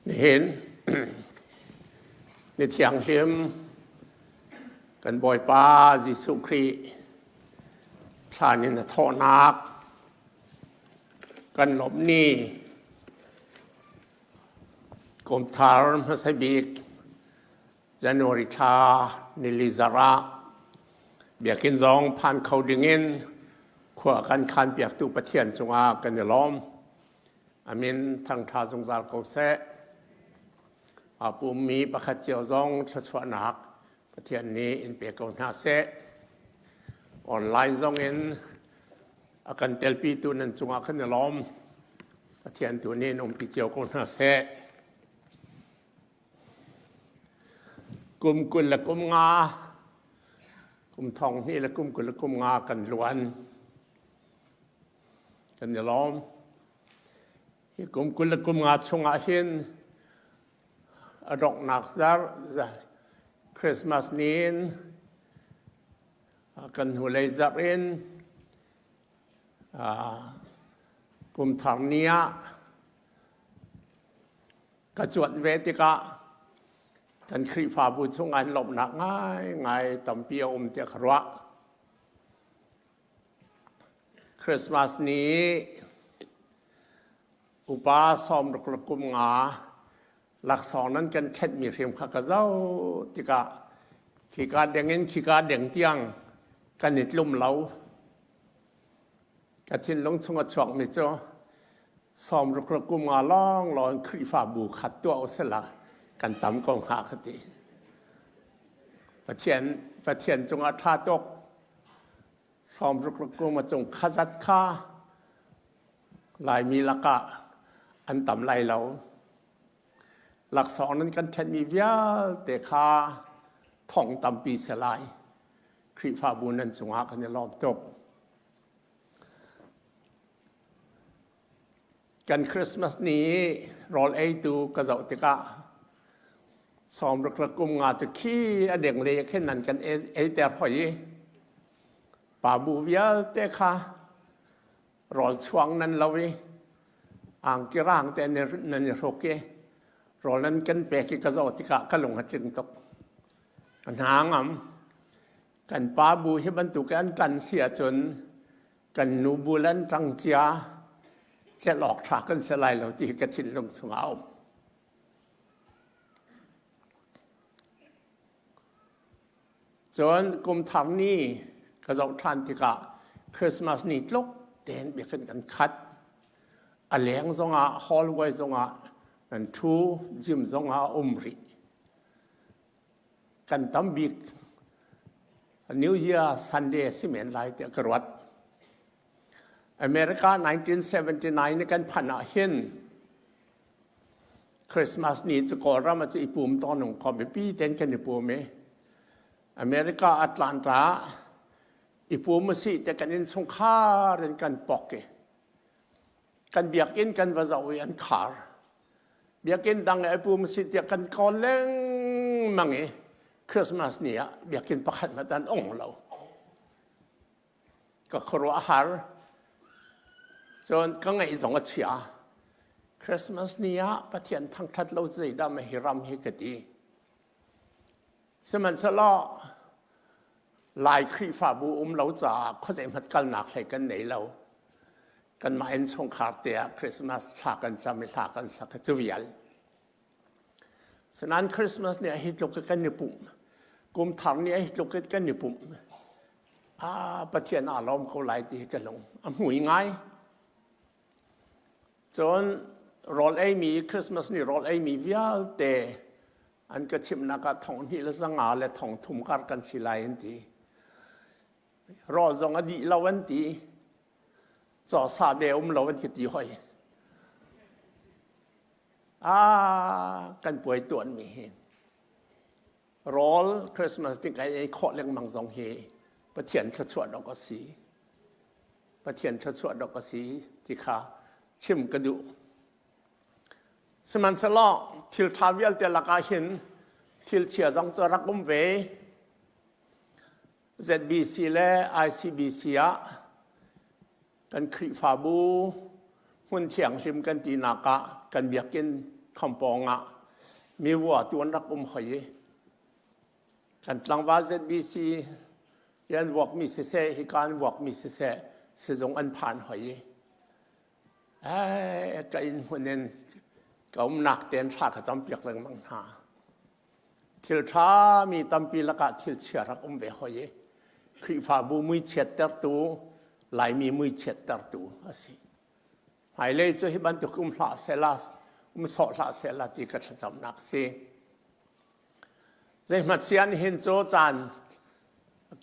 Nihin ni thianghlim kan Bawipa Jesuh Khrih thlan in a thawhnak kan lawmh ni kum thar hmasa bik January thla nili zarh ah biakinn zong phan kho dingin khua kan khan piaktu Pathian cungah kan i lawm. A min thangṭha zungzal ko seh. Aa pummi pakhat cio zong thluachuahnak Pathian nih in pe ko hna seh. Online zong in a kan telpitu nan cungah kan i lawm. Pathian tu nih in umpi cio ko hna seh. Kum 25, kum thong hnih le kum 25 kan luan. Kan i lawm. Hi kum 25 chungah hin a donghnak zarh Christmas ni in kan hnulei zarh in kum thar ni ah ka cuanh ve tikah kan Khrihfabu chung an lawmhnak ngaingai tampi a um tiah ka ruah. Christmas ni upa sawmruk le kum nga laksawng nan kan ṭhenhmi hrim kha ka zoh tikah khika deng in khika deng tiang kan i tlum lo. Ka thinlung chung a chuakmi cu sawmruk le kum nga lawnglawng in Khrihfabu khat tuah usila kan tam ko hnga ka ti. Pathian cungah ṭha tuk. 60 le kum a cung khazat kha Laimi lakah an tam lai lo. Laksawng nan kan ṭhenmi vialte kha thong tampi si lai. Khrihfabu nan cungah kan i lawm tuk. Kan Christmas ni rawl eitu ka zoh tikah 60 le kum nga cu khi a deng le khin nan kan eiter hoi i pa bu vialte kha rawl chuang nan lo i angki rang te nan i hruk i rawl nan kan pek i ka zoh tikah ka lung a tling tuk. Ka hna ngam. Kan pa bu hi bantuk an tan si ahcun kan nu bu lan ṭang cia celh awk ṭha kan si lai lo ti hi ka thinlung chungah a um. Cun kum thar ni ka zoh ṭhan tikah Christmas ni tluk tein biakinn kan khat. A leng zongah hallway zongah nan ṭhu, gym zongah a um rih. Kan tam bik New Year Sunday a si men lai tiah ka ruat. America 1979 ni kan phanh ah hin Christmas ni cu Kawlram ah cu i pum tawn nung kho biapi ten kan i pum i America Atlanta i pum a si te kan innchungkhar in kan pok i kan biakinn kan va zoh i an khar. Biakinn dang i pum si tiah kan kawl lengmang i Christmas ni ah biakinn pakhat hmanh an ong lo. Ka khuaruah a har. Cun ka ngaih zong a chia. Christmas ni ah Pathian thangṭhat lo zeidah ma hi ram hi ka ti. Sihmanhsehlaw Lai Khrihfabu um lo caah khuazei hmat kalnak hlei kan nei lo. Kanmah innchungkhar te ah Christmas thla kan cam i hla kan sak i cu vial. Sinain Christmas ni ah hi tluk kan i pumh. Kum thar ni ah hi tluk kan i pumh. Ah, Pathian aa lawm ko lai ti hi ka lung a hmui ngai. Cun rawl eimi Christmas ni rawl eimi vialte an ka chimhnak ah thong hnih le zanga le thong thum kar kan si lai an ti. Rawl zong a dih lo an ti. Caw sa be um lo an ka ti hoi. Ah, kan puai tuan mi hi. Rawl Christmas ni kai ei khawh lengmang zong hi Pathian thluachuah dok a si. Pathian thluachuah dok a si ti kha chim ka duh. Sihmanhsehlaw thil ṭha vialte lakah hin thil chia zong cu rak um ve. ZBC le ICBC ah kan Khrihfabu hmun thianghlim kan tinak ah kan biakinn Khampawng ah mi vua tu an rak um hoi i kan tlangval ZBC an vuakmi siseh hika an vuakmi siseh sizung an phan hoi i ai ka inn hmun in ka umnak tein thla ka campiak lengmang hna. Thil ṭhami tampi lakah thil chia rak um ve hoi i Khrihfabu mui chiattertu Laimi mui chiattertu a si. Hmailei cu hi bantuk um hlah sehla um sawh hlah sehla ti ka thlacamnak si. Zeihmanh sian hin cu caan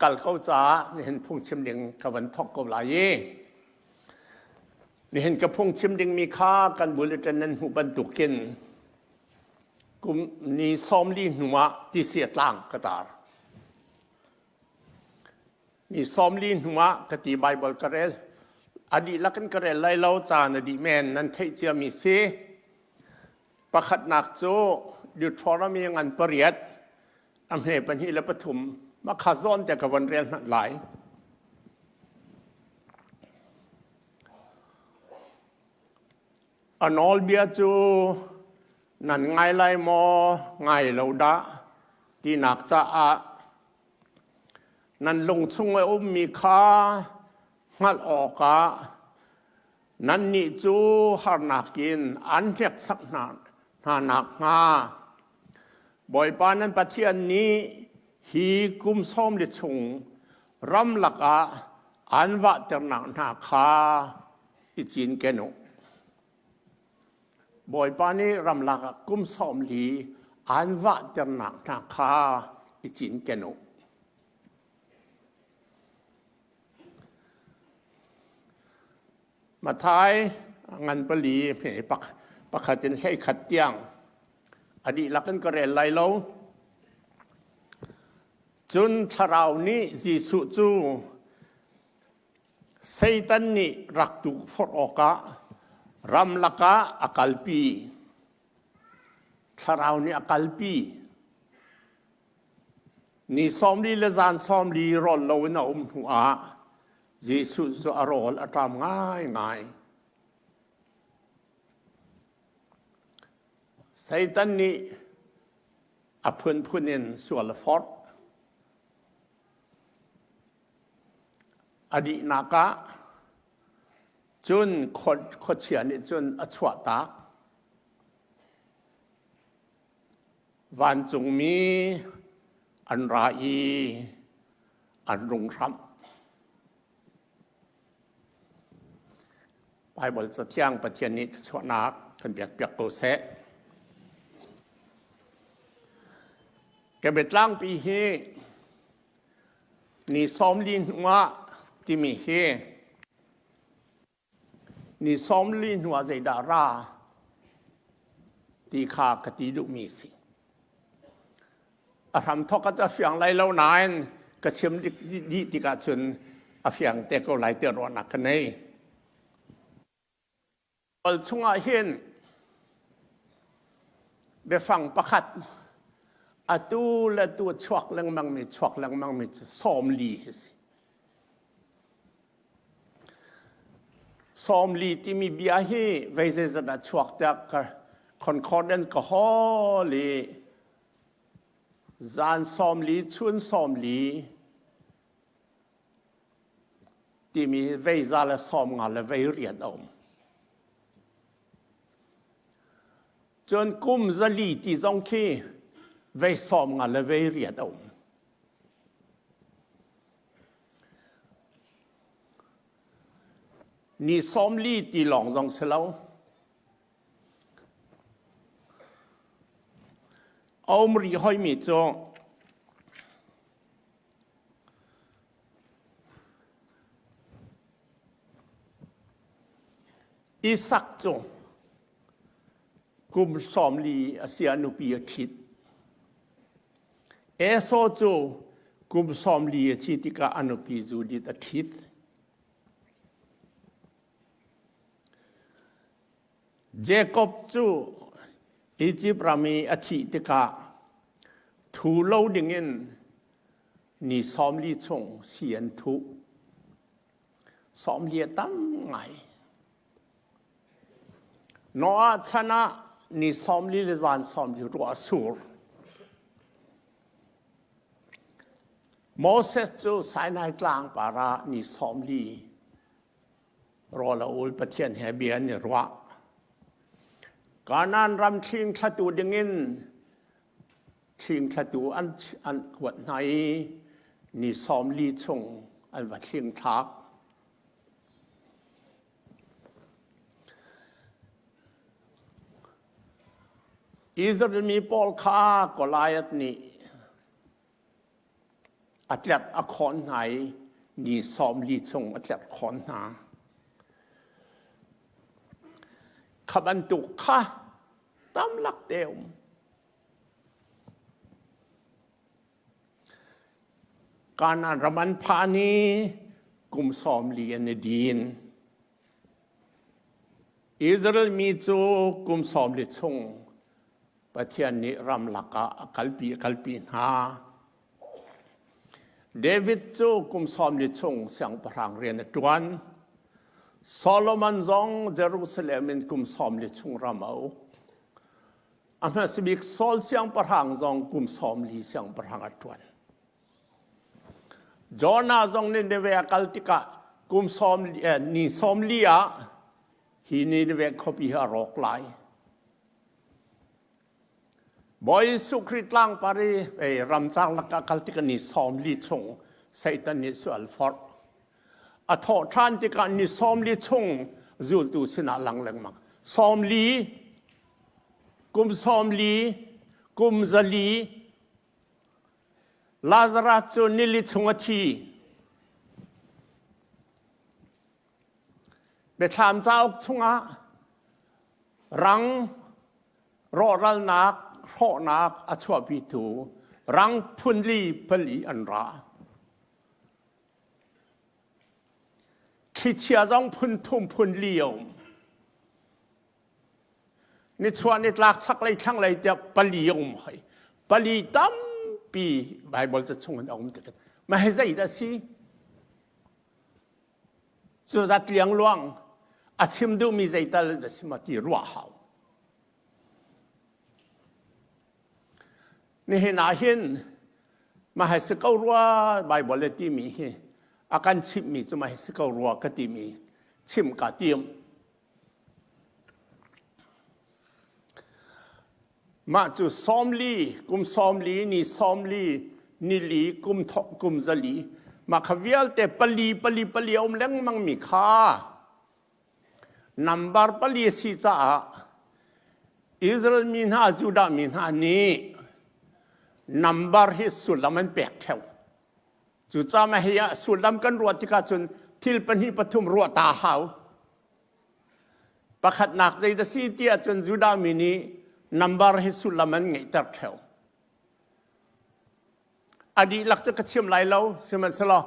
kal ko caah nihin phungchim ding ka van thawk ko lai i nihin ka phungchim dingmi kha kan bulletin nan hmuh bantukin kum ni 40 hnu ah tisi tlang ka tar. Ni 40 hnu ah ka ti Bible ka rel. A dihlak in ka rel lai lo caan a dih men nan theih ciami si. Pakhatnak cu Deuteronomy ngan pariat a hme pahnih le pathum makha zawn te ka von rel hmanh lai. A nawlbia cu nan ngai lai maw, ngai lo dah tinak caah nan lung chung a ummi kha hngalh awkah nannih cu harnak in an hneksak hna nakhnga Bawipa nan Pathian nih hi kum sawm li chung ramlak ah an vahternak hna kha i cinken u. Bawipa nih ramlak ah kum sawm li an vahternak hna kha i cinken u. Mathai ngan pali hme pakhat in hlei khat tiang a dihlak in ka rel lai lo. Cun thlarau nih Jesuh cu Satan nih rak tukforh awkah ramlak ah a kalpi. Thlarau nih a kalpi. Ni 40 le zan 40 rawl loin a um hnuah Jesuh cu a rawl a ṭam ngaingai. Satan nih a phunphun in sual a forh. A dihnak ah cun khuachia nih cun a chuahtak. Vancungmi an ra i an rung hramh. Baibal Cathiang Pathian nih thluachuahnak kan pekpiak ko seh. Ka biatlangpi hi ni 40 hnuah timi hi ni 40 hnuah zeidah ra ti kha ka ti duhmi si. A hramthawk ah a fiang lai lo nain ka chim dih tikah cun a fiang te ko lai ti ruahnak ka nei. Kawl chungah hin biafang pakhat atu le tu chuak lengmangmi chuak lengmangmi cu 40 hi si. 40 timi bia hi vei zeizat ah chuak tiah ka concordance ka hawl i zan 40 chun 40 timi vei za le 50 le vei riat a um. Cun kum 400 ti zong khi vei 50 le vei riat a um. Ni 40 ti lawng zong si lo. A um rih hoimi cu Isak cu kum 40 a si ah nupi a ṭhit. Esau cu kum 40 a si tikah a nupi Judith a ṭhit. Jakob cu Izipt ram i a thih tikah thu lo dingin ni 40 chung si an thuh. 40 a tam ngai. Noah chan ah. ni 40 le zan 40 ruah a sur. Moses cu Sinai tlang par ah ni 40 rawl a ul Pathian he bia an i ruah. Kanaan ram thling thlatu dingin thling thlatu an, an kuat hna i ni 40 chung an va thling thlak. Israel mi pawl kha Goliath nih a tlerh a khawn hna i ni 40 chung a tlerh khawn hna. Kha bantuk kha tamlak te um. Kanaan ram an phan i kum 40 an i din. Israel mi cu kum 40 chung Pathian nih ramlak ah a kalpi a kalpi hna. David cu kum 40 chung siangpahrang rian a ṭuan. Solomon zong Jerusalem in kum 40 chung ram a uk. A hmasabik Saul siangpahrang zong kum 40 siangpahrang a ṭuan. Jonah zong Nineveh a kal tikah kum sawm ni 40 ah hi Nineveh khuapi hi a rawk lai. Bawi Jesuh Khrih tlangpar i ramcar lakah kal tikah ni 40 chung Satan nih sual forh. A thawh ṭhan tikah ni 40 chung zultu sinah lang lengmang. 40 kum 40 kum 400 Lazarus cu nili chung a thi. Biathlam cauk chungah rang rawhralnak hrawhnak a chuahpitu rang phunli pali an ra. Thlichia zong phun thum phun li a um. Nichuah nitlak chaklei thlanglei tiah pali a um hoi. Pali tampi Baibal ca chung in a um tik mah hi zei dah si? Cu zat liangluang a chim duhmi zeital dah si ma ti ruah hau. Nihin ah hin mah hi si ko rua Baibal le timi hi a kan chimhmi cu mah hi si ko rua ka timi chim ka tim. Mah cu 40, kum 40, ni 40, ni li, kum thok, kum zali, mah kha vialte pali pali pali a um lengmang mi kha nambar pali a si caah Israel mi hna, Judah mi hna nih nambar hi sullam an pek ṭheo. Cucaah hi ah sullam kan ruah tikah cun thil pahnih pathum ruah ta hau. Pakhatnak zei dah si ti ahcun Judah mi nih nambar hi sullam an ngeihter ṭheo. A dihlak cu ka chim lai lo, sihmanhsehlaw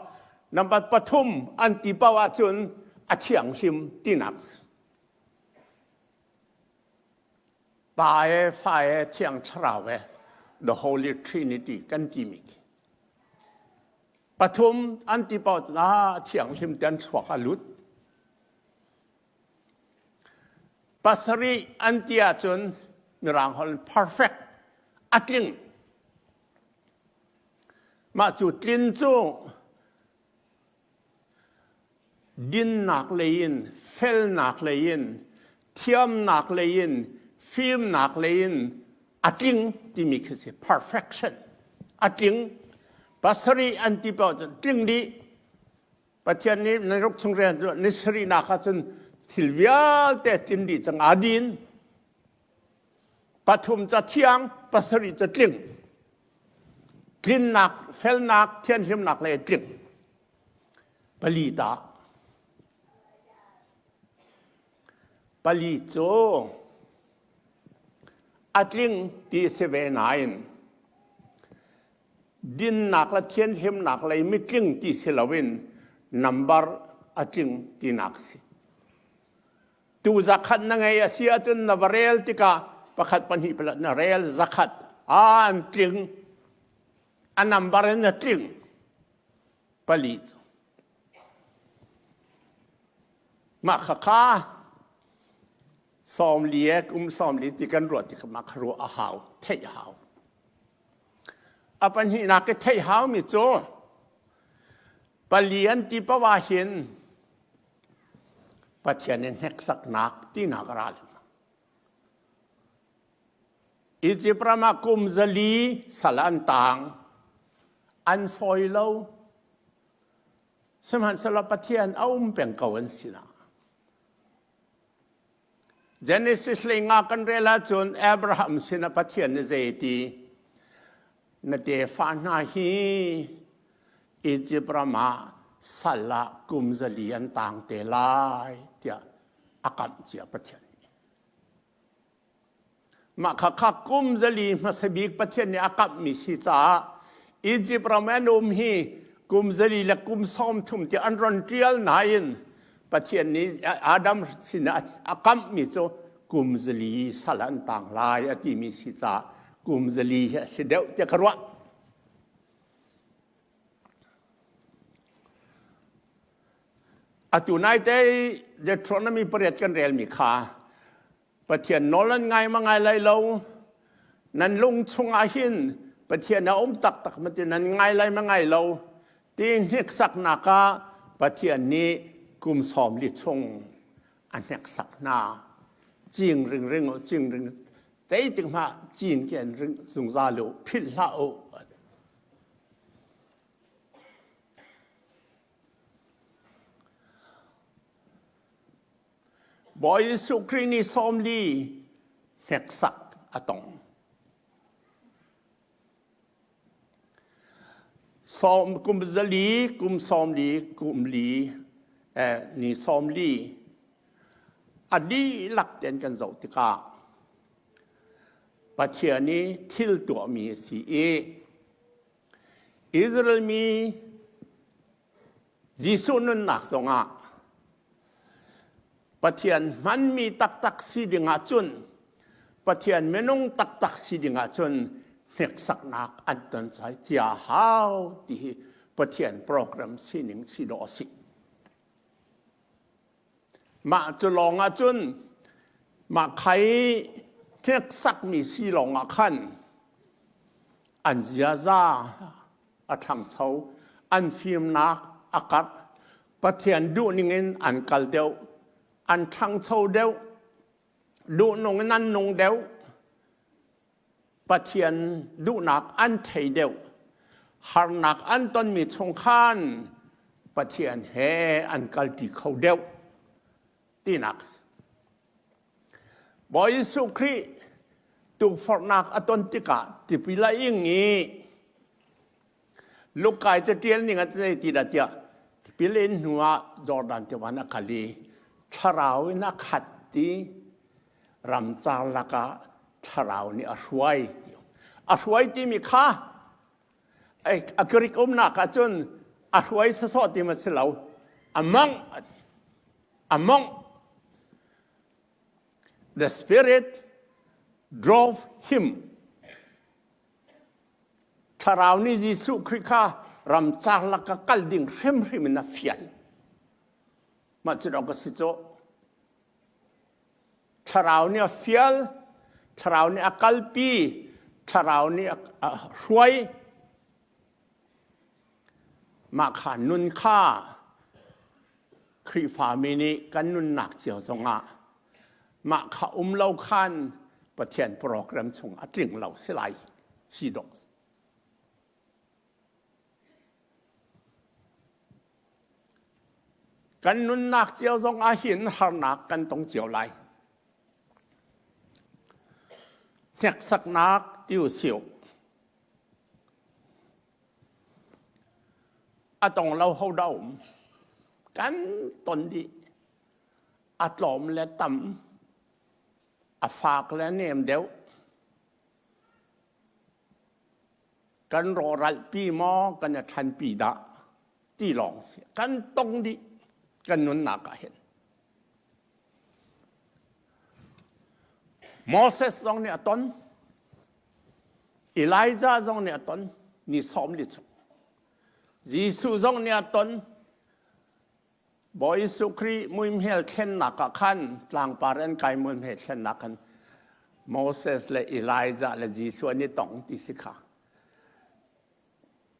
nambar pathum an ti paoh ahcun a thianghlim tinak Pa e, Fa e, Thiang Thlarau e, the Holy Trinity kan timi khi. Pathum an ti paoh cun ah thianghlim te an thluak a lut. Pasarih an ti ahcun Mirang holh in perfect a tling. Mah cu tlin cu dinnak lei in, felnak lei in, thiamnak lei in, fimnak lei in a tling timi khi si perfection a tling. Pasarih an ti paoh cun tling dih. Pathian nih na ruk chung rian ni sarihnak ah cun thil vialte tlin dih cang aa din. Pathum ca thiang, pasarih ca tling. Tlinnak, felnak, thianhlimnak le tling. Pali ta. Pali cu a tling ti si ve nain dinnak le thianhlimnak lei mitling ti si loin number a tling tinak si. Tu zakhat na ngei a si ahcun na va rel tikah pakhat pahnih palat na rel zakhat a an tling a number in a tling pali cu mah khakha. Sawmli e kum 40 ti kan ruah tik ma kha ruah a hau, theih a hau. A pahnihnak i theih hau mi cu palian ti pawa hin Pathian in hneksaknak tinak a ra lengmang. Egypt ram ah kum 400 sal an tang. An fawi lo. Sihmanhsehlaw Pathian a um peng ko an sinah. Genesis hleinga kan rel ahcun Abraham sinah Pathian nih zei ti na tefa hna hi Egypt ram ah sal ah kum 400 an tang te lai tiah a kamh cia Pathian nih. Mah khakha kum 400 hmasa bik Pathian nih a kamhmi si caah Egypt ram an um hi kum 400 le kum 30 tiah an ron ṭial nain Pathian nih Adam sinah a kamhmi cu kum 400 sal an tang lai a timi si caah kum 400 hi a si deuh tiah ka ruah. Atu naite Deuteronomy pariat kan relmi kha Pathian nawl an ngai ma ngai lai lo. Nan lung chungah hin Pathian a um taktak ma ti nan ngai lai ma ngai lo. Ti hneksaknak ah Pathian nih kum 40 chung a hneksak hna. Cing ringring u, cing ring zeitik hmah cin ken ring zungzal u, philh hlah u. Bawi Jesuh Khrih nih 40 hneksak a tong. Sawm kum 400, kum 40, kum li, eh, ni 40 a dihlak ten kan zoh tikah Pathian i thil tuahmi a si i Israel mi Jesuh nunnak zongah Pathian hmanmi taktak si ding ahcun Pathian minung taktak si ding ahcun hneksaknak an ton cai cia hau ti hi Pathian program sining si dawh a si. Mah cu lawng ahcun mah khai hneksakmi si lawng ah khan an ziaza a ṭhangcho, an fimnak a karh, Pathian duhning in an kal deuh, an ṭhangcho deuh, duhnung in an nung deuh, Pathian duhnak an thei deuh, harnak an tonmi chung khan Pathian he an kalṭi kho deuh tinak. Bawi Jesuh Khrih tukforhnak a ton tikah tipil a ing i Lukai caṭial ning ah zei ti dah tiah tipil in hnu ah Jordan tiva a kal i thlarau in a khat ti ramcar lakah thlarau nih a hruai ti a hruai timi kha a Greek umnak ah cun a hruai sawsawh ti ma si lo a mongh a mongh the spirit drove him Thlarau nih Jesuh Khrih kha ramcar lak ah kal ding hrimhrim in a fial. Mah cu dong ka si cu. Thlarau nih a fial, Thlarau nih a kalpi, Thlarau nih a hruai. Mah kha nun kha Khrihfami nih kan nunnak cio zongah mah kha um lo khan Pathian program chung a tling lo si lai si dawh. Kan nunnak cio zong ah hin harnak kan tong cio lai. Hneksaknak tiu siu. A tong lo ho dah um. Kan ton dih. A tlawm le tam. A fak le nem deuh. Kan rawhralhpi maw kan i ṭhanpi dah ti lawng si. Kan tong dih kan nunnak ah hin. Moses zong nih a ton. Elijah zong nih a ton ni 40 chung. Jesuh zong nih a ton. Bawi Jesuh Khrih muihmel thlennak ah khan tlangpar an kai muihmel thlennak khan Moses le Elijah le Jesuh an i tong ti si kha.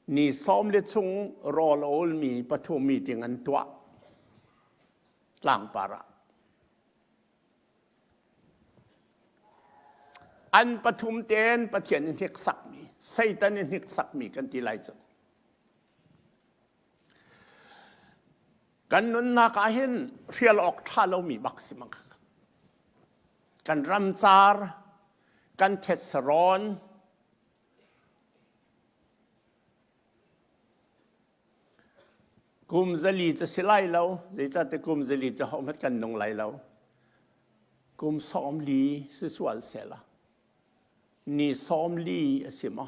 Ni sawm le chung rawl a ulmi pathum meeting an tuah tlangpar ah. An pathum tein Pathian in hniksakmi, Satan in hniksakmi kan ti lai cu. Kan nunnak ah hin hrial awk ṭha lomi bak si mang. Kan ramcar, kan thetsarawn, kum zali cu si lai lo, zeicahtiah kum zali cu hohmanh kan nung lai lo. Kum 40 si sual sehla. Ni 40 a si maw?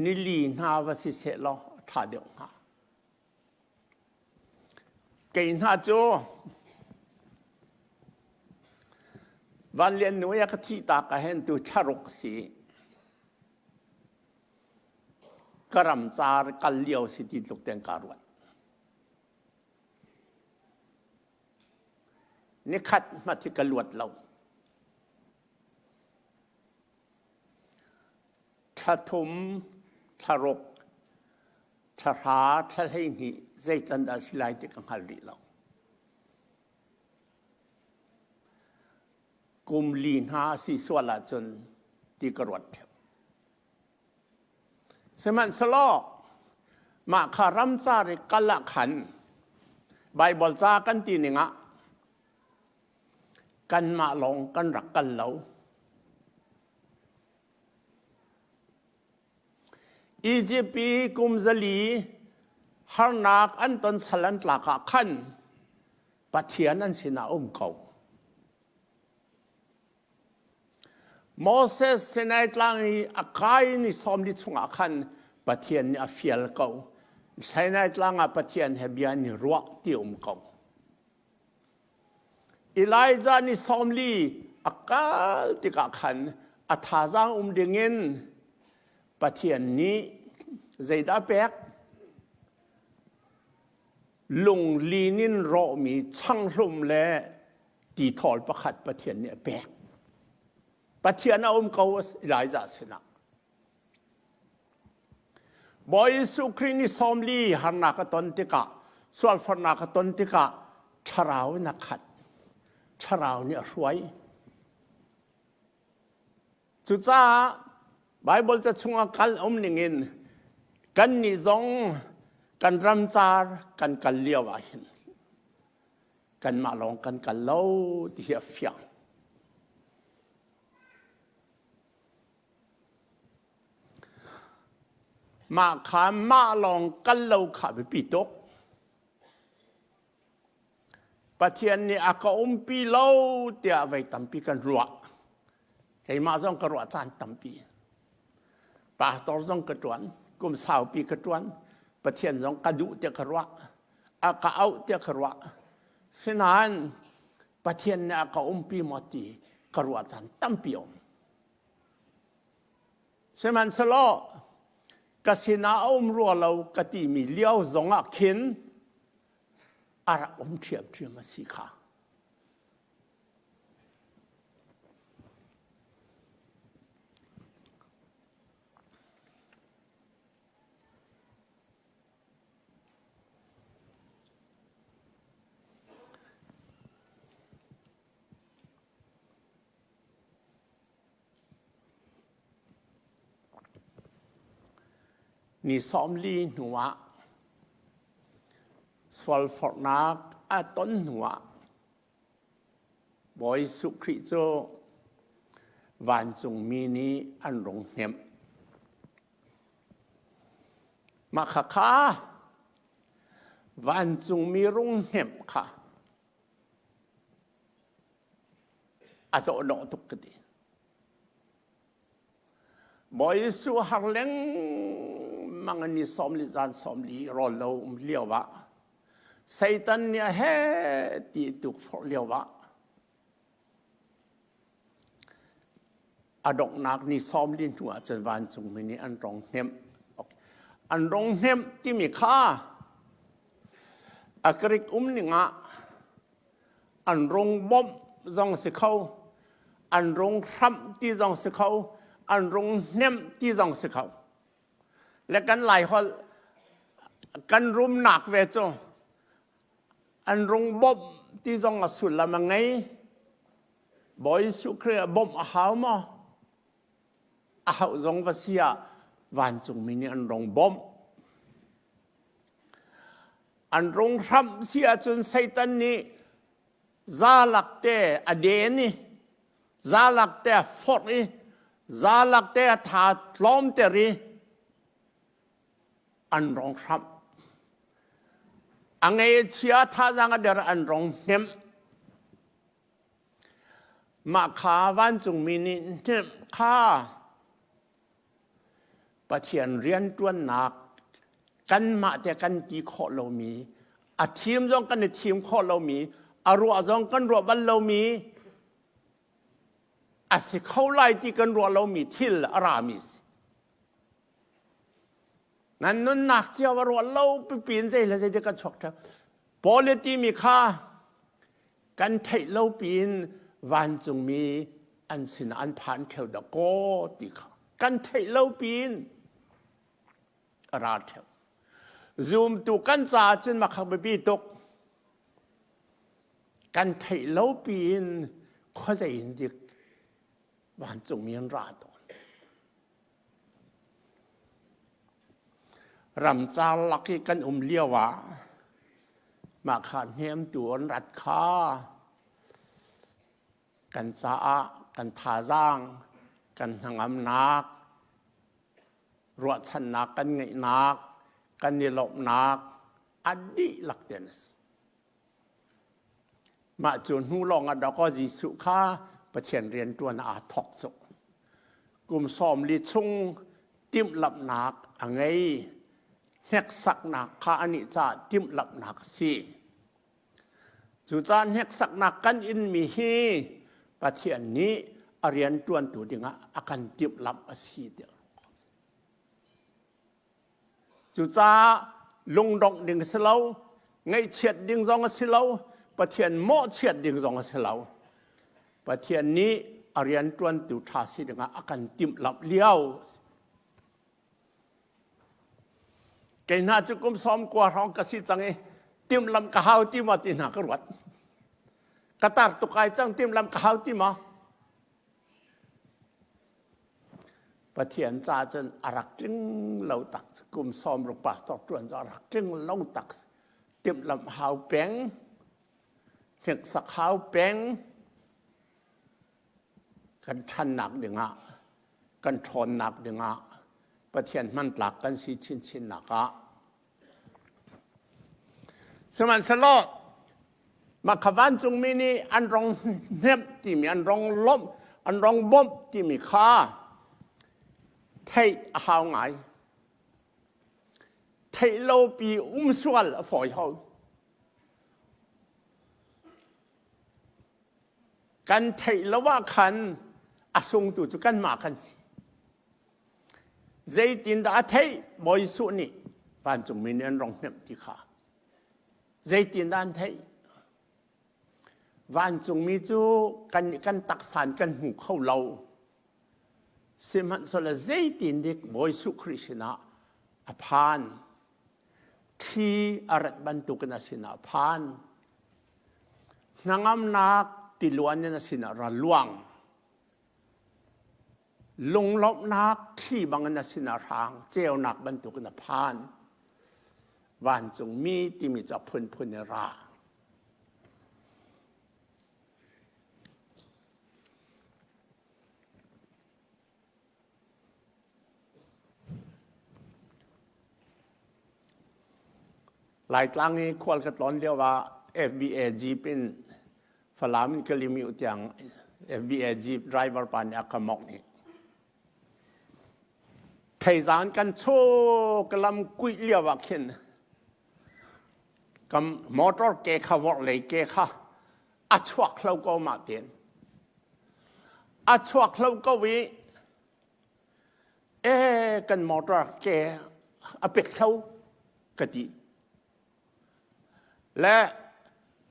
Nili hna va si seh law a ṭha deuh hnga. Kei hna cu Van Lian nu i a ka thih tak ah hin tu thlaruk si. Ka ram car kal lio si ti tluk ten kaa ruat. Nikhat hmat hi ka luat lo. Thla thum, thla ruk, thla hra, thla 12 zei can dah si lai ti ka hngal rih lo. Kum li hna a si sual ahcun ti ka ruat ṭheo. Sihmanhsehlaw mah kha ramcar i kal ah khan Baibal ca kan ti ning ah kanmah lawng kan rak kal lo. Egypt i kum zali harnak an ton sal an tlak ah khan Pathian an sinah um ko. Moses Sinai tlang i a kai ni 40 chungah khan Pathian nih a fial ko. Sinai tlang ah Pathian he bia ni ruah ti um ko. Elijah ni 40 a kal tikah khan a thazaang um dingin Pathian nih zeidah pek? Lunglin in rawhmi changhlum le tithawl pakhat Pathian nih a pek. Pathian a um ko Elijah sinah. Bawi Jesuh Khrih nih 40 harnak a ton tikah, sualfarnak a ton tikah thlarau in a khat. Thlarau nih a hruai. Cucaah Baibal ca chungah kal um ningin kannih zong kan ramcar kan kal lio ah hin kanmah lawng kan kal lo ti hi a fiang. Mah kha mah lawng kal lo kha biapi tuk. Pathian nih a ka umpi lo tiah voi tampi kan ruah. Keimah zong ka ruah caan tampi. Pastor zong ka ṭuan, kum saupi ka ṭuan. Pathian zong ka duh tiah ka ruah. A ka auh tiah ka ruah. Sinain Pathian nih a ka umpi maw ti ka ruah caan tampi a um. Sihmanhsehlaw ka sinah a um rua lo ka timi lio zongah khin a rak um ṭhiamṭhiam a si kha. Ni 40 hnuah sualforhnak a ton hnuah Bawi Jesuh Khrih cu vancungmi nih an rung hnemh. Mah khakha vancungmi rung hnemh kha a zawhdawh tuk ka ti. Bawi Jesuh har lengmang in ni 40 zan 40 rawl lo um lio ah Satan nih a he ti tuk forh lio ah a donghnak ni 40 hnu ah cun vancungmi nih an rong hnemh. An rong hnemh timi kha. A Greek um ning ah an rung bawmh zong si kho, an rung hramh ti zong si kho, an rung hnemh ti zong si kho. Le kan Lai holh kan rumnak ve cu an rung bawmh ti zong a sullam a ngei. Bawi Jesuh Khrih ah bawmh a hau maw? A hauh zong va si ah vancungmi nih an rung bawmh. An rung hramh si ahcun Satan nih zalak te a den i zalak te a forh i zalak te a tha tlawmter i an rong hramh. A ngei chia thazaang a der an rong hnemh. Mah kha vancungmi nih hnemh kha Pathian rianṭuannak kanmah te kan ti khawh lomi, a thim zong kan i thim khawh lomi, a ruah zong kan ruah bal lomi, a si kho lai ti kan ruah lomi thil a rami si. Nan nunnak cio a ruah lo pipi in zei le zei dik kan chuak ṭheo. Paul timi kha kan theih lo piin vancungmi an sin an phan ṭheo dah kaw ti kha kan theih lo piin a ra ṭheo. Zumtu kan caah cun makhak biapi tuk. Kan theih lo piin khuazei in dik vancungmi an ra tawn. Ramcar lak i kan um lio ah mah kha hnemtu an rat kha kan caah kan thazaang kan hnangamnak ruahchannak kan ngeihnak kan i lawmhnak a dihlak te an si. Mah cu hnu lawng ah dawkaw Jesuh kha Pathian rianṭuan aa thawk cu. Kum 40 chung timhlamhnak a ngei. Hneksaknak kha anih caah timhlamhnak a si. Cucaah hneksaknak kan inmi hi Pathian nih a rianṭuantu dingah a kan timhlamh a si tiah. Cucaah lungdongh ding a si lo, ngaihchiat ding zong a si lo, Pathian mawhchiat ding zong a si lo. Pathian nih a rianṭuantu ṭha si dingah a kan timhlamh lio. Kei hna cu kum 90 hrawng ka si cang i timhlamh ka hau ti maw ti hna ka ruat. Ka tar tuk ai cang timhlamh ka hau ti maw? Pathian ca cun a rak tling lo tak kum 60 pastor ṭuan cu a rak tling lo tak timhlamh hau peng hneksak hau peng kan ṭhannak dingah kan ṭhawnnak dingah Pathian hmantlak kan si chinchinnak ah Sihmanhsehlaw mah kha vancungmi nih an rong hnemh timi an rong lawmh an rong bawmh timi kha theih a hau ngai. Theih lo pi um sual a fawi ho. Kan theih lo ah khan a sungtu cu kanmah kan si. Zeitindah a theih? Bawi Jesuh nih vancungmi nih an rong hnemh ti kha. Zeitindah an theih? Vancungmi cu kan kan taksan kan hmu kho lo. Sihmanhsehlaw zeitindik Bawi Jesuh Khrih sinah a phan. Thli a rat bantukin a sinah a phan. Hnangamnak tiluan in a sinah ra luang. Lunglawmhnak thli bangin a sinah hrang, ceunak bantukin a phan. Vancungmi timi cu a phunphun in ra. Laitlang i khual ka tlawn lio ah FBA jeep in Falam in Kalimiu tiang FBA jeep driver pa nih a ka mawngh i Theizaan kan chuk lam kuih lio ah khin kam motor ke kha vorh lei ke kha a chuak hlo ko mah tin a chuak hlo ko i e kan motor ke a pet hlo ka ti. Le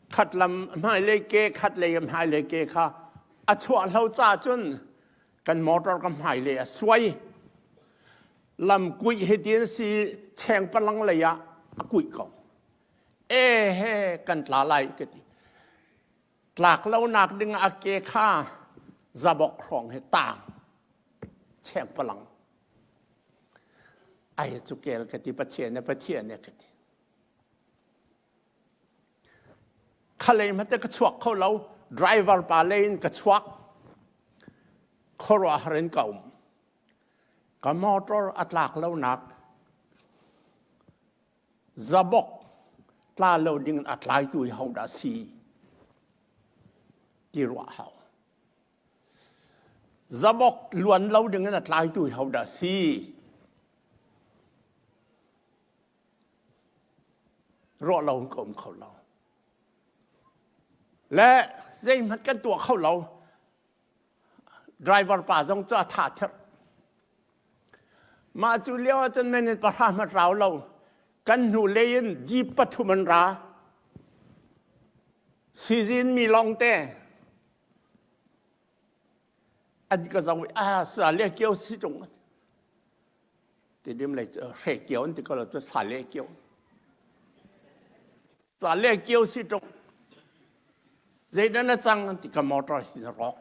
khat lam hmailei ke khat lei hmailei ke kha a chuahlo ca cun kan motor ka hmailei a suai. Lam kuih hi tin si cheng palang lei ah a kuih ko. E he kan tla lai ka ti. Tlak lonak ding a ke kha zabok hrawng he tang cheng palang. Ai cu kel ka ti Pathian ne Pathian ne ka ti. Khalei hmate ka chuak kho lo driver pa lei in ka chuak khuaruahhar in ka um ka motor a tlak lonak zabok tla lo ding a tlaitu hi hodah si ti ruah hau zabok luan lo ding in a tlaitu hi hodah si Ruah lo in ka um kho lo. Le zeihmanh kan tuah kho lo. Driver pa zong cu a tha ther. Mah cu lio ahcun minute pahra hmanh rau lo. Kan hnu lei in jeep pathum an ra. Sizin mi lawng te. An ka zoh i, ah, sa le kio si tung. Tidim lei cu hre kio an ti ko lo cu sa le kio. Sa le kio si tuk. Zeidah na cang an ti ka motor hi na rawk.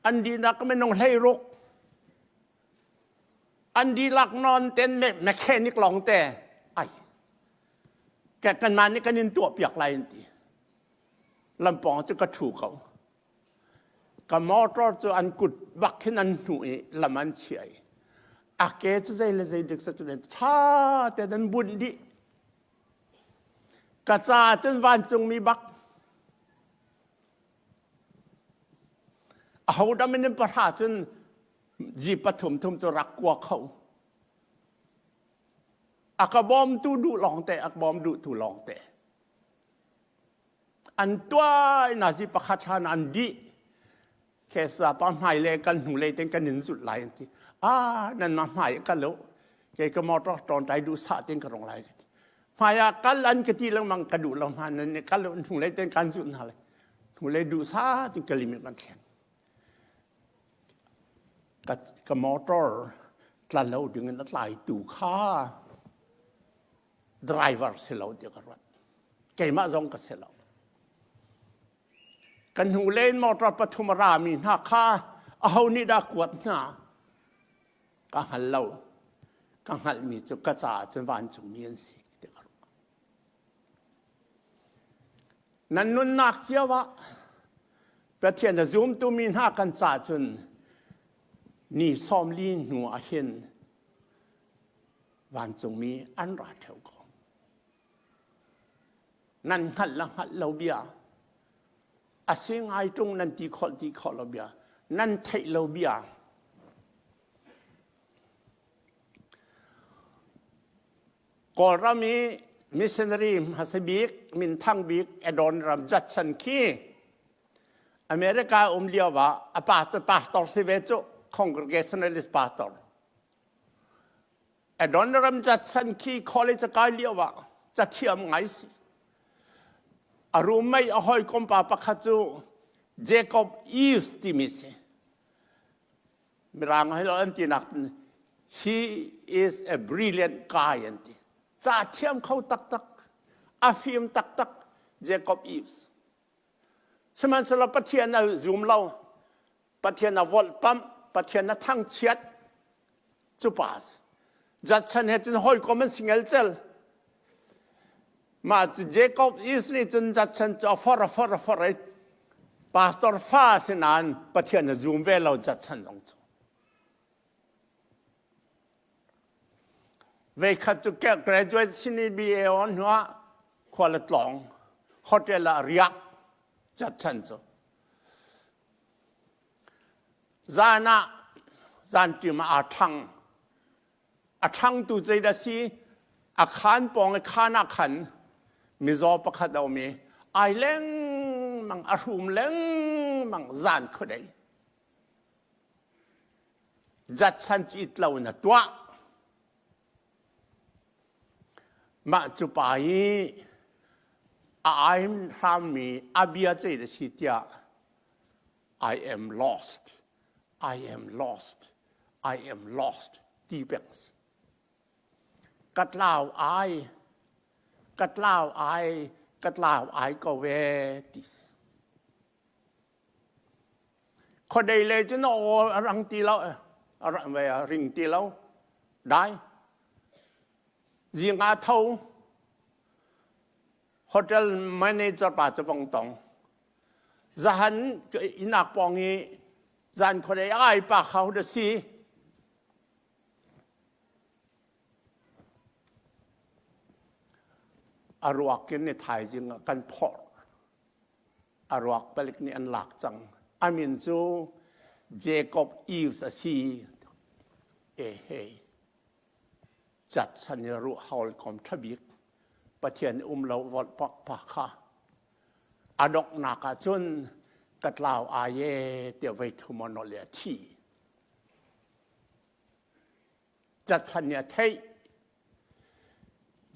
An dinak minung hlei ruk. An dihlak non ten mechanic lawng te. Ai. Ke kan mah nih kan in tuah piak lai an ti. Lampawng cu ka ṭhu ko. Ka motor cu an kut bak khin an hnuh i lam an chiah i a ke cu zei le zei dik cu ṭha tein an bunh dih. Ka caah cun vancungmi bak. Ahodam in pahra cun ji pathum thum cu rak kua kho. A ka bawmtu duh lawng te, a ka bawm duhtu lawng te. An tuah i nazi pakhat hlan an dih. Kesa pa hmai le kan hnu lei ten kan in zulh lai an ti. Ah, nan ma hmai ka lo. Kei ka motor tawn tai duh sa ten ka rong lai ka ti. Hmai ah kal an ka ti lengmang ka duh lo hma nan ni kal hnu lei ten kan zulh hna lai. Hnu lei duh sa tin ka lim kan thlen. Ka, ka motor tla lo ding in a tlai tu kha driver si lo ti ka ruat. Keimah zong ka si lo. Kan hnu len motor pathum a rami hna kha aho nih dah kuat hna ka hngal lo. Ka hngalhmi cu ka caah cun vancungmi an si ti ka ruah. Nan nunnak cio ah Pathian a zumtu mi hna kan ca cun ni sawmli hnu ah hin vancungmi an ra ṭheo ko. Nan hngalh le hngalh lo bia, a si ngai ṭung nan ti khawh ti khawh lo bia, nan theih lo bia. Kawlram i missionary hmasa bik, minthang bik Adoniram Judson khi America um lio ah a pastor, pastor si ve cu Congregationalist pastor. Adoniram Judson khi college a kai lio ah cathiam ngai si. A roommate a hawikom pa pakhat cu Jacob Eaves timi si. Mirang hai lo an ti nak he is a brilliant guy an ti. Ca thiam kho taktak, a fim taktak Jacob Eaves. Sihmanhsehlaw Pathian a zum lo. Pathian a volhpamh, Pathian a thangchiat cu pa si. Judson he cun hawikom an si ngelcel. Mah cu Jacob East nih cun Judson cu a for a for a for i pastor fa si nain Pathian a zum ve lo Judson zong cu. Veikhat cu graduate sini BA on hnuah khual a tlawng hotel ah riak Judson cu. Zan ah zanṭim ah aa ṭhang. A ṭhangtu zeidah si? A khaan pawng i khaan ah khan mizaw pakhat a um i ai lengmang, a hrum lengmang zan khuadei. Jatchan cu it lo in a tuah. Mah cu pa hi a aim hrammi a bia cei na si tiah I am lost, I am lost, I am lost ti peng si. Ka tlau ai, ka tlau ai, ka tlau ai ko ve ti si. Khuadei lei cu na aw a rang ti lo, a ring ti lo. Dai. Zing ah tho. Hotel manager pa cu vong tong. Zahan inak pawng i zan khuadei ai pa kha da si. A ruak in ni thaizing ah kan phorh. A ruak palik nih an lak cang. A min cu Jacob Eves a si. E hei. Cat san i ruh haul kom thabik. Pathian um lo volh pak pa kha. A donghnak ah cun ka tlau ai e tiah vei thum a nolh i a thi. Judson nih a theih.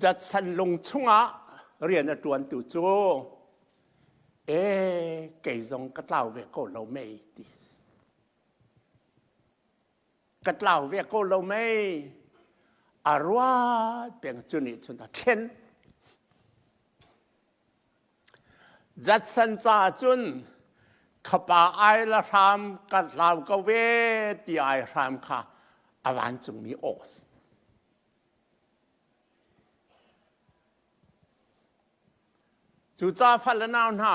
Judson lung chungah rian a ṭuantu cu ee kei zong ka tlau ve ko lo mei ti a si. Ka tlau ve ko lo mei. A ruat peng cu nih cun a thlen. Judson caah cun khapa ai la hram ka hlau ko ve ti ai hram kha a vancungmi aw a si. Cucaah fale nau hna,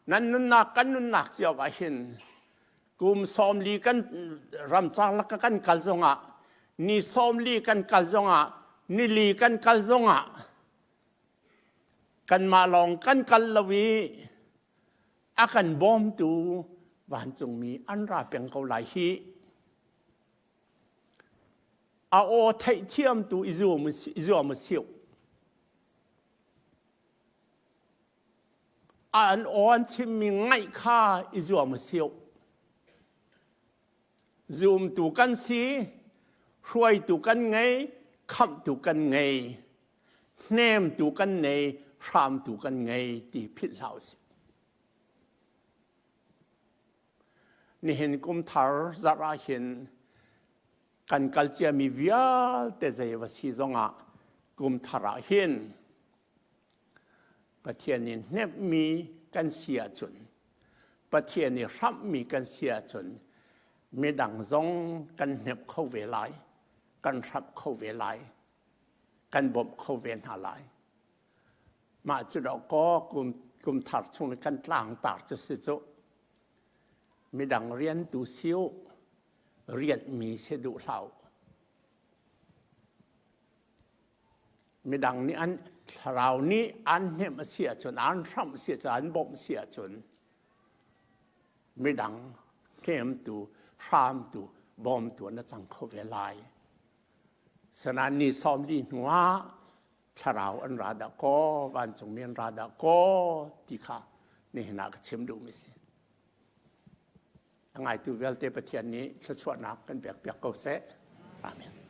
nan nunnak kan nunnak cio ah hin kum 40 kan ramcar lak kan kal zongah ni 40 kan kal zongah nili kan kal zongah Kanmah lawng kan kal lo i a kan bawmtu vancungmi an ra peng ko lai hih. A aw theihthiamtu i zuam u sih. An aw an chimmi ngaih kha i zuam u sih. Zumtu kan si, hruaitu kan ngei, khamhtu kan ngei. Hnemtu kan nei, hramtu kan ngei ti philh hlah usih. Nihin kum thar zarh ah hin kan kal ciami vialte zei va si zongah kum thar ah hin Pathian nih hnemhmi kan si ahcun Pathian nih hramhmi kan si ahcun midang zong kan hnemh kho ve lai, kan hramh kho ve lai. Kan bawmh kho ve hna lai. Mah cu dawh kum, kum thar chung kan tlangtar cu si cu. Midang rian tu si u, rianhmi si duh hlah u. Midang nih an thlarau nih an hnemh a si ahcun, an hramh a si ahcun, an bawmh a si ahcun, midang hnemtu, hramtu, bawmtu na cang kho ve lai. Sanain ni 40 hnuah thlarau an ra dah kaw, vancungmi an ra dah kaw ti kha nihin ah ka chim duhmi si. A ngaitu vialte Pathian nih thluachuahnak kan pek piak ko seh. Amen.